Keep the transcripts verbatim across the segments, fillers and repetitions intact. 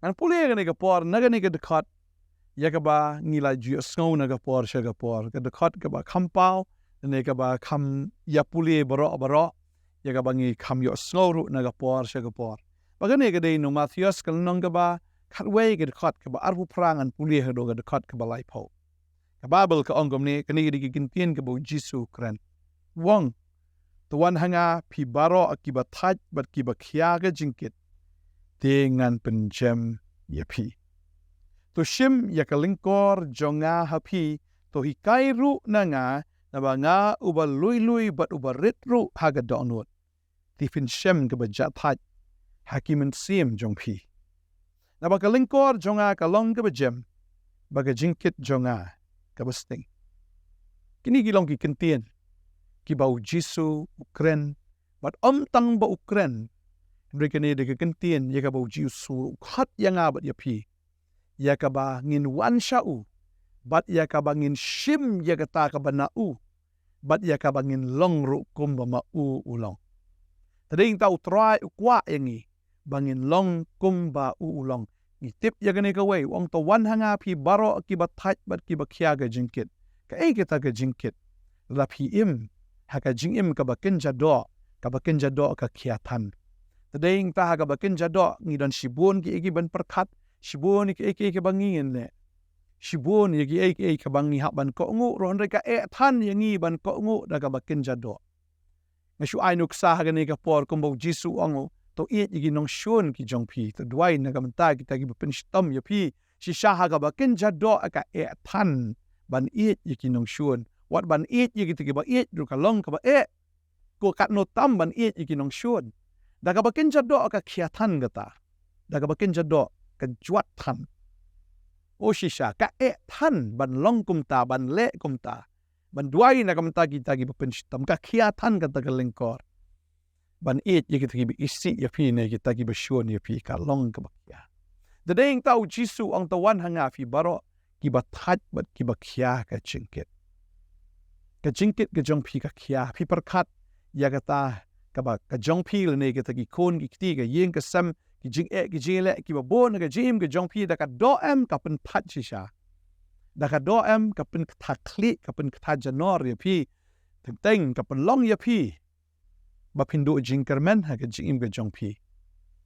Ngan pule kane ka por na kane ka dkhot ïa kaba ngi la ju ïohsngew na ka por sha ka por, ka dkhot kaba kham paw ne kaba kham ïa pule baroh baroh, ïa kaba ngi kham ïohsngew ruh na ka por sha ka por. Ba kane ka dei na u Mathaios ka lynnong kaba khatwei, ka dkhot kaba arphew phra, ngan pule haduh ka dkhot kaba laiphew. Ka Baibl ka ong kumne, kane ka dei ka kyntien kaba u Jisu u kren. U ong, "To wan ha nga phi baroh kiba thait bad kiba khia ka jingkit, te ngan pynjem ïa phi. To shim ïa ka lyngkor jong nga ha phi, to hikai ruh na nga, naba nga uba lui lui bad uba rit ruh ha ka dohnud, te phin shem kaba jah thait ha ki mynsiem jong phi. Naba ka lyngkor jong nga ka long kaba jem, bad ka jingkit jong nga kaba sting." Kine ki long ki kyntien kiba u Jisu u kren, bad ym tang ba u kren, hynrei kane dei ka kyntien ïa kaba u Jisu u khot ïa nga bad ïa phi, ïa kaba ngin wan sha u, bad ïa kaba ngin shim ïa kata kaba na u, bad ïa kaba ngin long ruh kumba ma u u long. Te dei nangta u Trai u kwah ïa ngi ba ngin long kumba u u long. Ngi tip ïa kane kawei, u ong, "To wan ha nga phi baroh kiba thait bad kiba khia ka jingkit." Kaei kata ka jingkit? Lada phi im ha ka jingim kaba kynja doh, kaba kynja doh ka khia than. Te dei nangta ha kaba kynja doh ngi don shibun kiei kiei ban pyrkhat, shibun kiei kiei kaba ngi ngin leh, shibun ïa kiei kiei kaba ngi hap ban kohnguh ruh, hynrei ka eh than ïa ngi ban kohnguh da kaba kynja doh. Nga shu ai nuksa ha kane ka por kumba u Jisu u ong, "To ïeit ïa ki nongshun ki jong phi, to duwai na ka bynta kita kiba pynshitom ïa phi." Shisha ha kaba kynja doh ka eh than ban ïeit ïa ki nongshun. Wat ban ïeit ïa kita kiba ïeit ruh ka long kaba eh. Ko katno tam ban ïeit ïa ki nongshun. Da kaba kynja doh ka khia than kata. Da kaba kynja doh ka jwat than. O shisha, ka eh than ban long kumta, ban leh kumta, ban duwai na ka bynta kita kiba pynshitom, ka khia than kata ka lyngkor. Ban ïeit ïa kita kiba isih ïa phi ne kita kiba shun ïa phi ka long kaba khia. Te dei nangta u Jisu u ong, "To wan ha nga phi baroh kiba thait bad kiba khia ka jingkit." Ka jingkit ka jong phi ka khia, phi pyrkhat ïa kata kaba ka jong phi lane kita ki khun ki kti, ka ïing ka sem, ki jingeh ki jingleh kiba bun ha ka jingim ka jong phi, da ka doh em ka pynthait shisha. Da ka doh em ka pynkthah khlieh, ka pynkthah janor ïa phi. Teng teng ka pynlong ïa phi ba phin duh jingkyrmen ha ka jingim ka jong phi.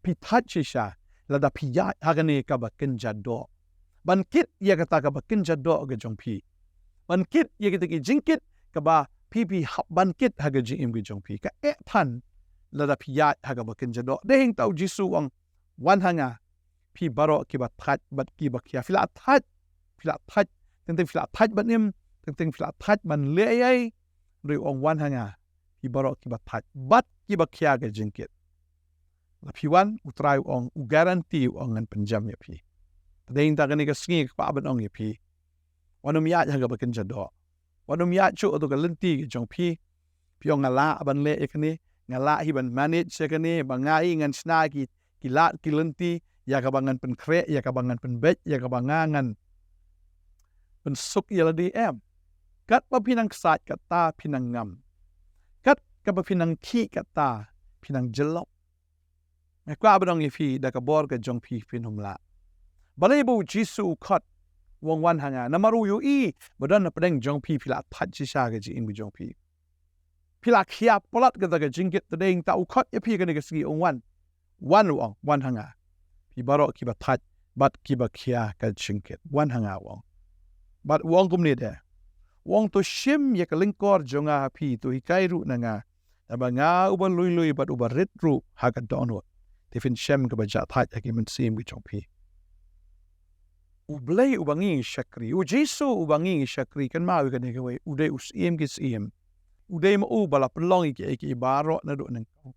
Phi thait shisha lada phi ïaid ha kane kaba kynja doh. Ban kit ïa kata kaba kynja doh ka jong phi. Ban kit ïa kita ki jingkit kaba phi phi hap ban kit ha ka jingim ka jong phi. Ka eh than lada phi ïaid ha kaba kynja doh. Dei hangta u Jisu u ong, "Wan ha nga phi baroh kiba thait bad kiba khia." Phi la thait, phi la thait, teng teng phi la thait ban im, teng teng phi la thait ban leh ei ei. Hynrei u ong, "Wan ha nga phi baroh kiba thait bad kiba khia ka jingkit." La phi wan, u Trai u ong, u guarantee, u ong, "Ngan pynjem ïa phi." Te dei hangta kane ka sngi nga kwah ban ong ïa phi, wat nym ïaid ha kaba kynja doh. Wat nym ïaid shuh hato ka lynti ka jong phi. Phi ong, "Nga lah ban leh ïa kane, nga lah hi ban manage ïa kane, ba nga hi ngan shna ki, ki lad ki lynti ïa kaba ngan pynkhreh, ïa kaba ngan pynbeit, ïa kaba nga ngan pynsuk ïa lade." Em. Katba phi nang ksaid kata phi nang ngam. Kat kaba phi nang khih kata phi nang jyllop. Nga kwah ban ong ïa phi, da ka bor ka jong phi phin ym lah. Balei ba u Jisu u khot, u ong, "Wan ha nga"? Namar u ïohi ba don hapdeng jong phi, phi la thait shisha ka jingim ka jong phi. Phi la khia palat kata ka jingkit. Te dei hangta u khot ïa phi kane ka sngi, u ong, "Wan." Wan, u ong, "Wan ha nga phi baroh kiba thait bad kiba khia ka jingkit. Wan ha nga," u ong. Bad u ong kumne de. U ong, "To shim ïa ka lyngkor jong nga ha phi, to hikai ruh na nga. Naba nga uba lui lui bad uba rit ruh ha ka dohnud, te phin shem kaba jah thait ha ki mynsiem ki jong phi." U Blei uba ngi shakri, u Jisu uba ngi shakri, kynmaw ïa kane kawei, u dei u Syiem ki syiem. U dei ma u ba la pynlong ïa kiei kiei baroh naduh nyngkong.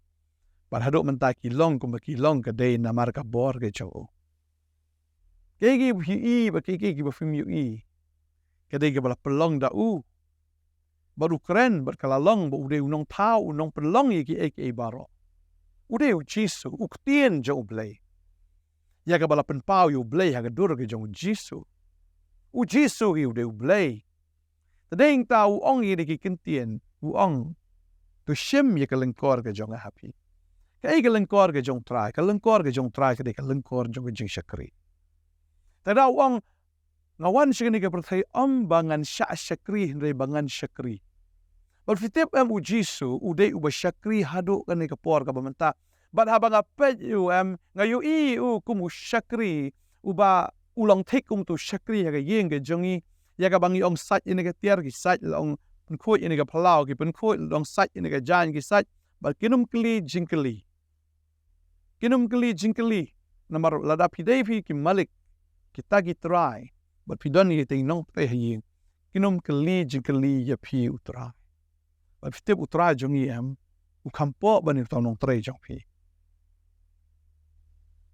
Bad haduh mynta ki long kumba ki long ka dei namar ka bor ka jong u. Kiei kiei ba phi ïohi bad kiei kiei kiba phim ïohi, ka dei kaba la pynlong da u. Bad u kren bad ka la long ba u dei u nongthaw, u nongpynlong ïa kiei kiei baroh. U dei u Jisu, u Ktien jong u Blei. Ïa kaba la pynpaw ïa u Blei ha ka dur ka jong u Jisu. U Jisu hi u dei u Blei. Te dei hangta u ong ïa kine ki ktien, u ong, "To shim ïa ka lyngkor ka jong nga ha phi." Kaei ka lyngkor ka jong U Trai? Ka lyngkor ka jong U Trai ka dei ka lyngkor jong ka jingshakri. Te da u ong, nga wan sha kane ka pyrthei ym ba ngan shah shakri hynrei ba ngan shakri. Bad phi tip em, u Jisu u dei uba shakri haduh kane ka por kaba mynta. Bad haba nga peit ïa u em, nga ïohi ïa u kum u shakri uba u long thik kum uto u shakri ha ka ïing ka jong ngi. Ïa kaba ngi ong sait ïa kane ka tiar ki sait, la ong pynkhuid ïa kane ka phyllaw ki pynkhuid, la ong sait ïa kane ka jaiñ ki sait. Bad kin ym kylli jingkylli. Kin ym kylli jingkylli. Namar lada phi dei phi ki malik, kita ki trai, bad phi don ïa kita ki nongtrei ha ïing, kin ym kylli jingkylli ïa phi u trai. Bad phi tip u trai jong ngi em, u kham pop ban ïa uta u nongtrei jong phi.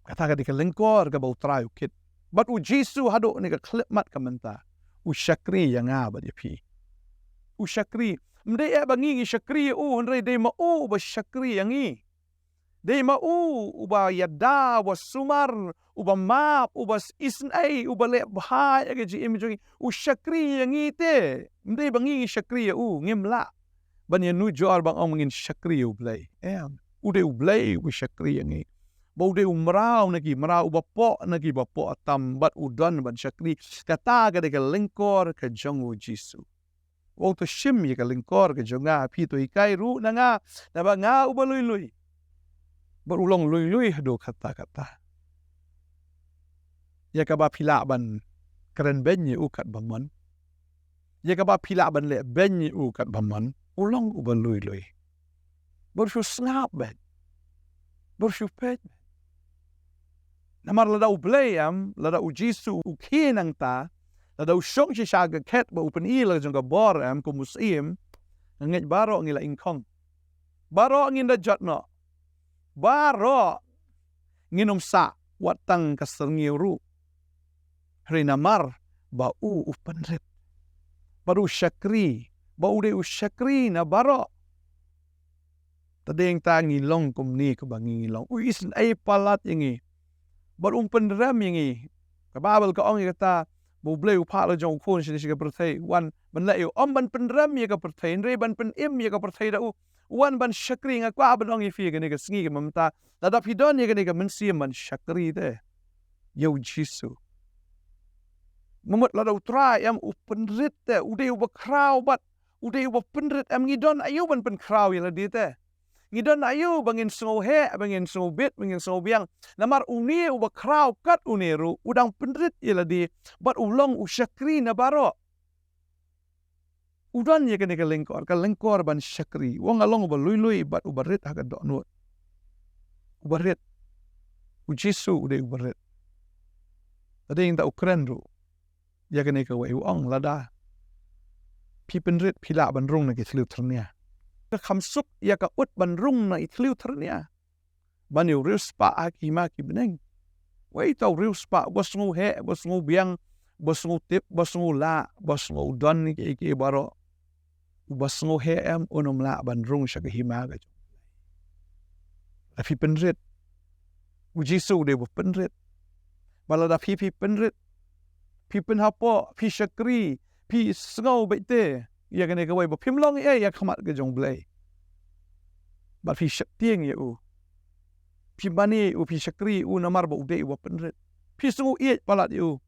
Kata ka dei ka lyngkor kaba u trai u kit. Bad u Jisu haduh kane ka khyllipmat ka mynta, u shakri ïa nga bad ïa phi. U shakri. Ym dei eh ba ngi ngi shakri ïa u, hynrei dei ma u uba shakri ïa ngi. Dei ma u uba ïada, uba sumar, uba map, uba isynei, uba leh bha ïa ka jingim jong ngi. U shakri ïa ngi te. Ym dei ba ngi ngi shakri ïa u, ngim lah ban ïanujor ban ong ngin shakri ïa u Blei. Em, u dei u Blei uba shakri ïa ngi. Ba u dei u mraw na ki mraw, uba pop na kiba pop tam, bad u don ban shakri. Kata ka dei ka lyngkor ka jong u Jisu. U ong to shim ïa ka lyngkor ka jong nga, phi to hikai ruh na nga, naba nga uba lui lui. Bad u long lui lui haduh katta katta. Ïa kaba phi lah ban kren beiñ ïa u katba mon. Ïa kaba phi lah ban leh beiñ ïa u katba mon, u long uba lui lui. Bad shu sngap beit. Bad shu peit beit. Namar lada u Blei em, lada u Jisu u khie nangta, lada u shong shisha ha ka khet bad u pyni la ka jong ka bor em, kum u syiem, nga ngeit baroh ngi la ingkhong. Baroh ngin da jot noh. Baroh ngin ym sah wat tang ka syrngiew ruh. Hynrei namar ba u u pynrit. Bad u shakri, ba u dei u shakri na baroh. Te dei nangta ngi long kumne kaba ngi ngi long. U isynei palat ïa ngi. Bad um pynrem ïa ngi. Ka Baibl ka ong ïa kata, ba u Blei u phah la jong u khun sha kane ka pyrthei, wan ban leh ïa u, ym ban pynrem ïa ka pyrthei, hynrei ban pynim ïa ka pyrthei da u. Wan ban shakri. Nga kwah ban ong ïa phi kane ka sngi ka mynta, lada phi don ïa kane ka mynsiem ban shakri te ïa u Jisu. Mamut lada u Trai em u pynrit te, u dei uba khraw bad u dei uba pynrit em, ngi don aïu ban pynkhraw ïa lade te? Ngi don aïu ba ngin sngewheh, ba ngin sngewbit, ba ngin sngewbiang? Namar une uba khraw kat une ruh u dang pynrit ïa lade, bad u long u shakri na baroh. U don ïa kane ka lyngkor, ka lyngkor ban shakri. U ong nga long uba lui lui bad uba rit ha ka dohnud. Uba rit. U Jisu u dei uba rit. Te dei nangta u kren ruh ïa kane kawei, u ong lada phi pynrit phi lah ban rung na ki thliew thyrnia. Ka kham suk ïa ka ut ban rung na ki thliew thyrnia ban ïa u riewspah ha ki hima ki bneng. Wei uta u riewspah uba sngewheh, uba sngewbiang, uba sngewtip, uba sngewlah, uba sngewdon kiei kiei baroh, uba sngewheh em, un ym lah ban rung sha ka hima ka jong. Lada phi pynrit, u Jisu u dei uba pynrit. Bad lada phi phi pynrit, phi pynhapoh, phi shakri, phi sngew beit te ïa kane kawei, ba phim long ei ei ha khmat ka jong u Blei. Bad phi sheptieng ïa u, phi mane ïa u, phi shakri ïa u namar ba u dei uba pynrit. Phi sngew ïeit palat ïa u.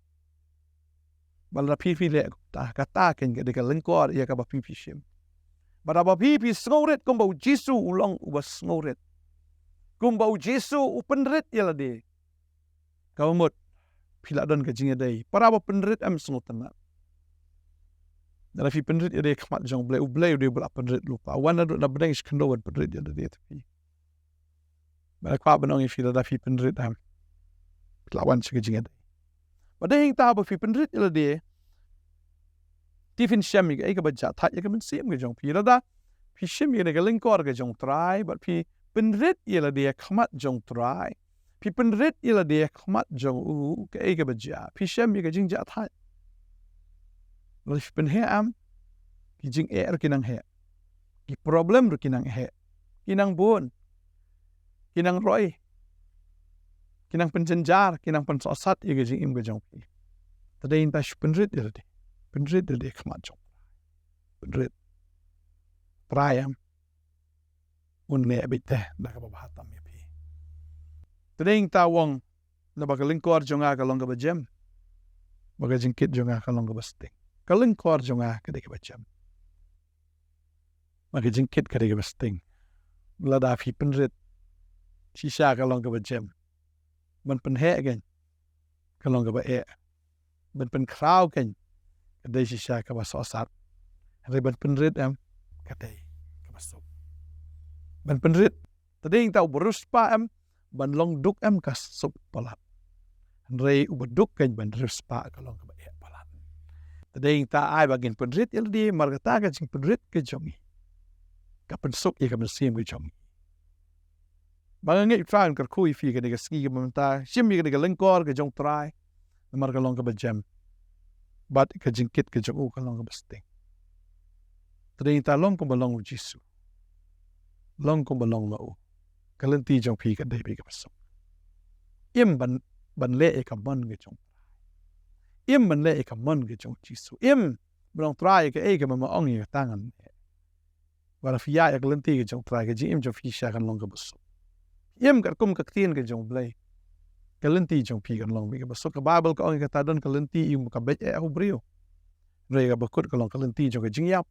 Bad lada phi phi leh kumta, kata keiñ ka dei ka lyngkor ïa kaba phi phi shim. Bad haba phi phi sngewrit kumba u Jisu u long uba sngewrit, kumba u Jisu u pynrit ïa lade, kaba mut phi la don ka jingïadei. Para ba pynrit em sngewtynnat. Lada phi pynrit ïa lade ha khmat jong u Blei, u Blei u dei uba la pynrit lypa. Wan naduh na bneng sha khyndew ban pynrit ïa lade te phi. Bad nga kwah ban ong ïa phi, lada phi pynrit em, phi la wan sha ka jingïadei. Bad dei nangta ba phi pynrit ïa lade, te phin shem ïa kaei kaba jia thait ïa ka mynsiem ka jong phi. Lada phi shim ïa kane ka lyngkor ka jong u Trai bad phi pynrit ïa lade ha khmat jong u Trai, phi pynrit ïa lade ha khmat jong u, kaei kaba jia? Phi shem ïa ka jingjia thait. Lada phi pynheh em, ki jingeh ruh ki nang heh, ki problem ruh ki nang heh, ki nang bun, ki nang roi, ki nang pynjynjar, ki nang pynsohsat ïa ka jingim ka jong phi. Te dei nangta shu pynrit ïa lade, pynrit ïa lade ha khmat jong u Trai. Pynrit. U Trai em, un leh beit te da kaba bha tam ïa phi. Te dei ïa kata u ong, naba ka lyngkor jong nga ka long kaba jem, ba ka jingkit jong nga ka long kaba sting. Ka lyngkor jong nga ka dei kaba jem, ba ka jingkit ka dei kaba sting. Lada phi pynrit, shisha ka long kaba jem. Ban pynheh kein, ka long kaba eh. Ban pynkhraw kein, ka dei shisha kaba sohsat. Hynrei ban pynrit em, ka dei kaba suk. Ban pynrit, te dei ïa kata uba riewspah em, ban long duk em ka suk palat. Hynrei uba duk kein ban riewspah ka long kaba eh palat. Te dei ïa kata ai ba ngin pynrit ïa lade namar kata ka jingpynrit ka jong ngi ka pynsuk ïa ka mynsiem ka jong ngi. Ba nga ngeit Trai un kyrkhu ïa phi kane ka sngi kaba mynta, shim ïa kane ka lyngkor ka jong Trai. Namar ka long kaba jem, bad ka jingkit ka jong u ka long kaba sting. Te dei ïa kata long kumba long u Jisu, long kumba long ma u. Ka lynti jong phi ka dei beit kaba suk. Im ban, ban leh ïa ka mon ka jong Trai. Im ban leh ïa ka mon ka jong Jisu. Im ban ong Trai, kaei kaba me ong ïa kata ngan leh. Lada phi ïaid ïa ka lynti ka jong Trai, ka jingim jong phi shisha kan long kaba suk. Im katkum ka ktien ka jong U Blei, ka lynti jong phi kan long beit kaba suk. Ka Baibl ka ong ïa kata, don ka lynti im ka beit eh ha u briew, hynrei kaba kut ka long ka lynti jong ka jingïap.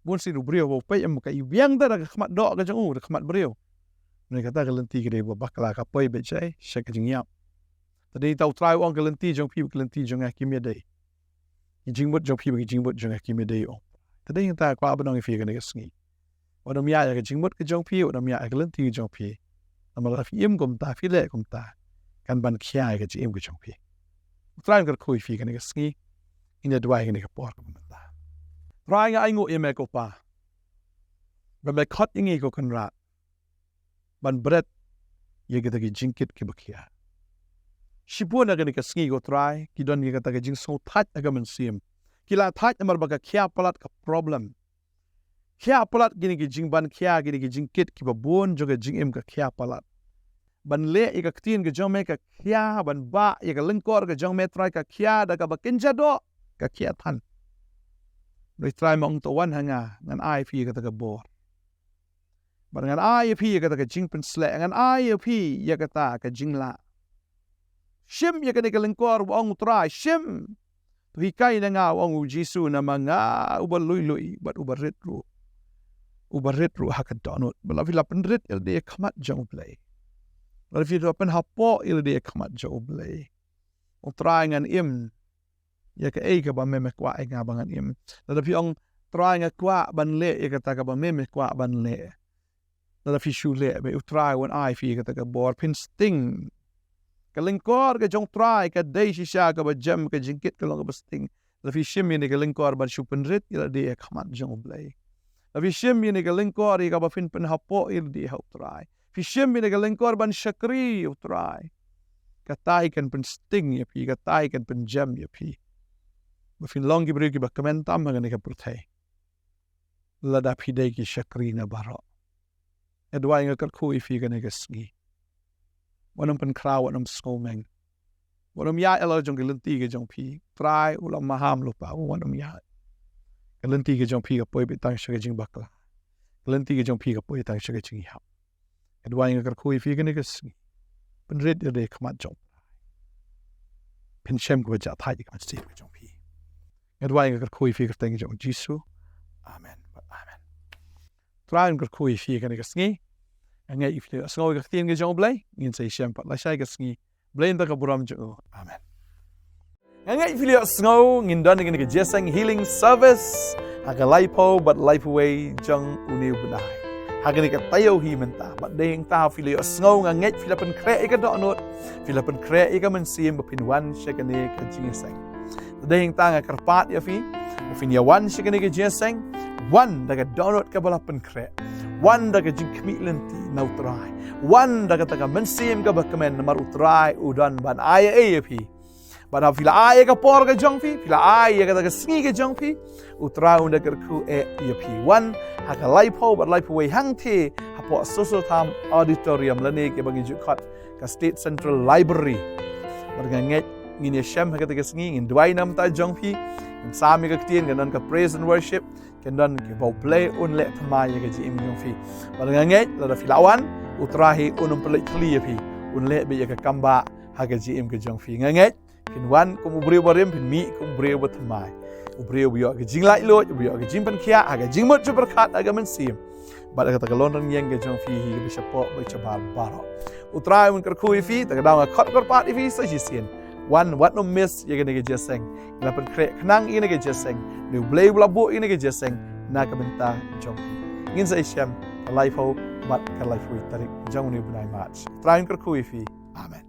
Bun sien u briew ba u peit em ka i biang da ka khmat doh ka jong u, da ka khmat briew. Hynrei kata ka lynti ka dei ba bakla, ka poi beit sha, sha ka jingïap. Te dei ïa kata U Trai u ong ka lynti jong phi bad ka lynti jong nga kim ïadei. Ki jingmut jong phi bad ki jingmut jong nga kim ïadei, u ong. Te dei ïa kata nga kwah ban ong ïa phi kane ka sngi, wat nym ïaid ïa ka jingmut ka jong phi, wat nym ïaid ïa ka lynti ka jong phi. Namar lada phi im kumta, phi leh kumta, kan ban khia ïa ka jingim ka jong phi. U Trai un kyrkhu ïa phi kane ka sngi. Ngin ïa duwai kane ka por kaba mynta. Trai, nga ainguh ïa me ko Pa, ba me khot ïa ngi ko Kynrad ban bret ïa kita ki jingkit kiba khia. Shibun ha kane ka sngi ko Trai, ki don ïa kata ka jingsngewthait ha ka mynsiem. Ki la thait namar ba ka khia palat ka problem. Khia palat kine ki jingban khia, kine ki jingkit kiba bun jong ka jingim ka khia palat. Ban leh ïa ka ktien ka jong me ka khia, ban bah ïa ka lyngkor ka jong me Trai ka khia, da kaba kynja doh ka khia than. Hynrei Trai me ong to wan ha nga, ngan ai ïa phi ïa kata ka bor. Bad ngan ai ïa phi ïa kata ka jingpynsleh, ngan ai ïa phi ïa kata ka jinglah. Shim ïa kane ka lyngkor, u ong U Trai, shim. To hikai na nga, u ong U Jisu, namar nga uba lui lui bad uba rit ruh, uba rit ruh ha ka dohnud. Bad lada phi la pynrit ïa lade ha khmat jong U Blei, lada phi la pynhapoh ïa lade ha khmat jong U Blei, U Trai, ngan im ïa kaei kaba me, me kwah ïa nga ba ngan im. Lada phi ong, Trai, nga kwah ban leh ïa kata kaba me, me kwah ban leh, lada phi shu leh beit, U Trai un ai ïa phi ïa kata ka bor. Phin sting. Ka lyngkor ka jong U Trai ka dei shisha kaba jem, ka jingkit ka long kaba sting. Lada phi shim ïa kane ka lyngkor ban shu pynrit ïa lade ha khmat jong U Blei, lada phi shim ïa kane ka lyngkor ïa kaba phin pynhapoh ïa lade ha U Trai, phi shim ïa kane ka lyngkor ban shakri U Trai, kata hi kan pynsting ïa phi, kata hi kan pynjem ïa phi, ba phin long ki briew kiba kmen tam ha kane ka pyrthei, lada phi dei ki shakri na baroh. Nga duwai, nga kyrkhu ïa phi kane ka sngi, wat nym pynkhraw, wat nym sngewmeng, wat nym ïaid halor jong ka lynti ka jong phi. Trai u la maham lypa, wat nym ïaid. Ka lynti ka jong phi ka poi beit tang sha ka jingbakla. Ka lynti ka jong phi ka poi tang sha ka jingïap. Nga duwai, nga kyrkhu ïa phi kane ka sngi, pynrit ïa lade ha khmat jong U Trai. Phin shem kaba jahthait ïa ka mynsiem ka jong phi. Nga duwai, nga kyrkhu ïa phi ha ka kyrteng jong U Jisu. Amen. Amen. Trai un kyrkhu ïa phi kane ka sngi. Nga ngeit ïa phi la ïohsngew ïa ka ktien ka jong U Blei. Ngin sa ïashem pat lashai ka sngi. Blei un don ka burom jong u. Amen. Nga ngeit ïa phi la ïohsngew, ngin don ïa kane ka jingïaseng healing service ha ka laiphew bad laiphew wei jong une u bnai, ha kane ka taïew hi mynta. Bad dei hangta phi la ïohsngew, nga ngeit phi la pynkhreh ïa ka dohnud, phi la pynkhreh ïa ka mynsiem ba phin wan sha kane ka jingïaseng. Te dei hangta nga kyrpad ïa phi ba phin ïa wan sha kane ka jingïaseng. Wan da ka dohnud kaba la pynkhreh. Wan da ka jingkhmih lynti na U Trai. Wan da kata ka mynsiem kaba kmen, namar U Trai u don ban ai ei ïa phi. Bad haba phi la ai ïa ka por ka jong phi, phi la ai ïa kata ka sngi ka jong phi, U Trai un da kyrkhu eh ïa phi. Wan ha ka laiphew bad laiphew wei hangtei hapoh Soso Tham Auditorium lane kaba ngi ju khot ka State Central Library. Bad nga ngeit ngin ïashem ha kata ka sngi, ngin duwai na ka bynta jong phi, ngin sam ïa ka ktien, kan don ka praise and worship, kan don kiba U Blei un leh thymmai ïa ka jingim jong phi. Bad nga ngeit lada phi la wan, U Trai hi un ym pynleit khlieh ïa phi. Un leh beit ïa ka kam ba ha ka jingim ka jong phi. Nga ngeit phin wan kum u briew barim, phin mih kum u briew bathymmai. U briew ba ïoh ka jinglaitluid, ba ïoh ka jingpynkhiah ha ka jingmut jingpyrkhat ha ka mynsiem. Bad kata ka lon rynïeng ka jong phi hi kaba shapoh bad shabar baroh. U Trai un kyrkhu ïa phi, ta ka daw nga khot kyrpad ïa phi sa shisien. Wan, wat nym miss ïa kane ka jingïaseng. Ngi la pynkhreh khnang ïa kane ka jingïaseng. Une u Blei u la buh ïa kane ka jingïaseng na ka bynta jong phi. Ngin sa ïashem ka laiphew bad ka laiphew tarik jong une u bnai March. U Trai un kyrkhu ïa phi. Amen.